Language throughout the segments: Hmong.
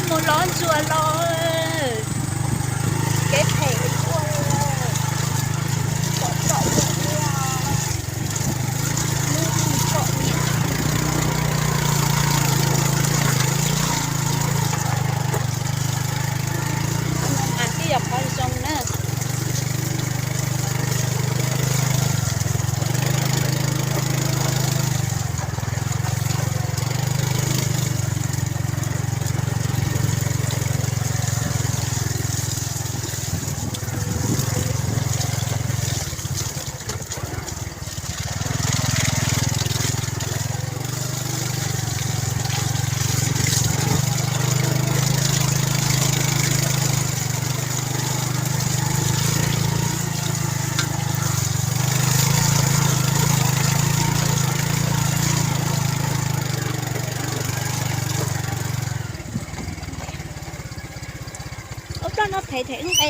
Mus lov ntsuag los, kev phem ua, tsom tsom ua, tsom niam. Mas twb yog qhov zoo na. Ua plaub no phem them wb nqe.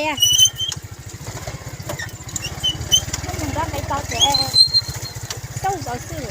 Mus nrab nqe tau ces tau zov xwb.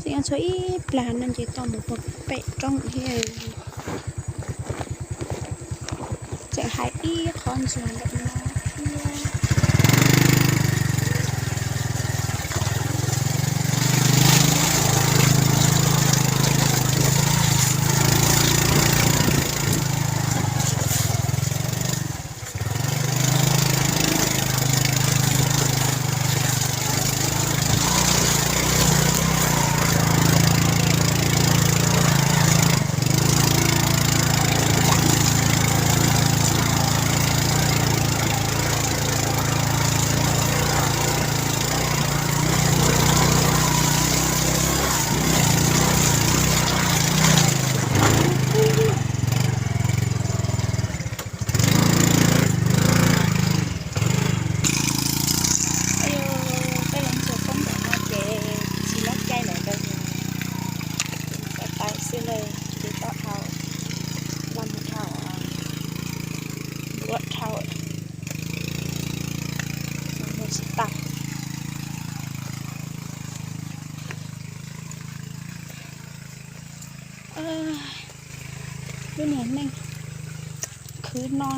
Tseem tshuav ib plag no ces tau mus puag pem roob thiab. Tseem hais ib qho ntsuag ntawm no thiab. Peb lub ntsuag poob ntawm no ces tsis lab caij lawm, peb pais xwb lawm ces tau dhau, los mus dhau, nruab dhau, mus tsis tau. Lub niag neej khwv no,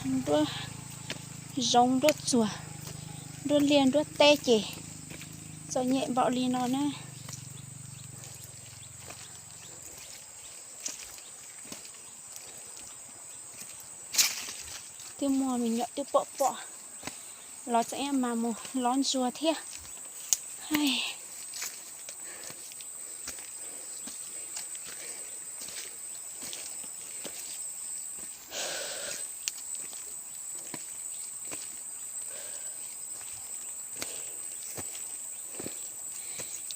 nruab zoov nruab tsuag, nruab liaj nruab teb ces txom nyem npaum li no na. Twb muaj me nyuam twb pom pom los tseem mas mus lov ntsuag thiab.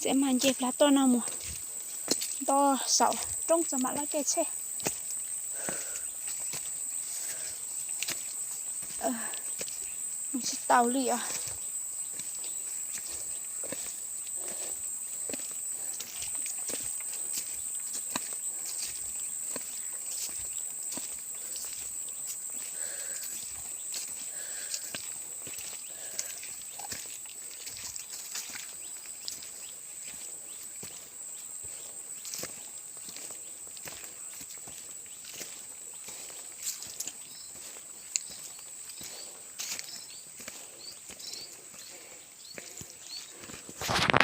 Tseem mas nce plab tuaj no mus nto saum roob txog mam lab caij tsheb. Mus tsis tau li os. Pab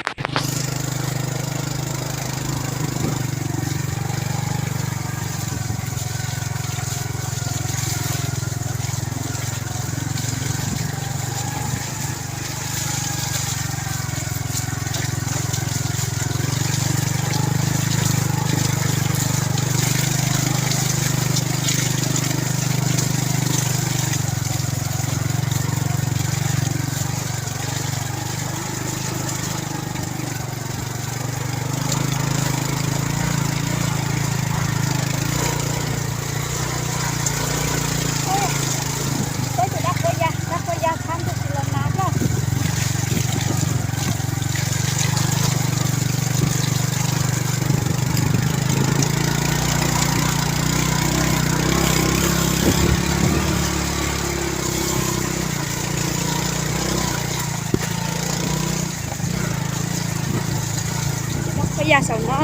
ya saum no.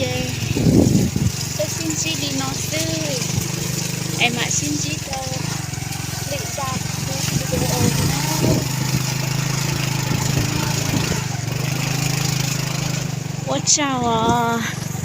Ces peb sib ntsib li no xwb, es mam sib ntsib rau lwm zaj video na. Ua tsaug os.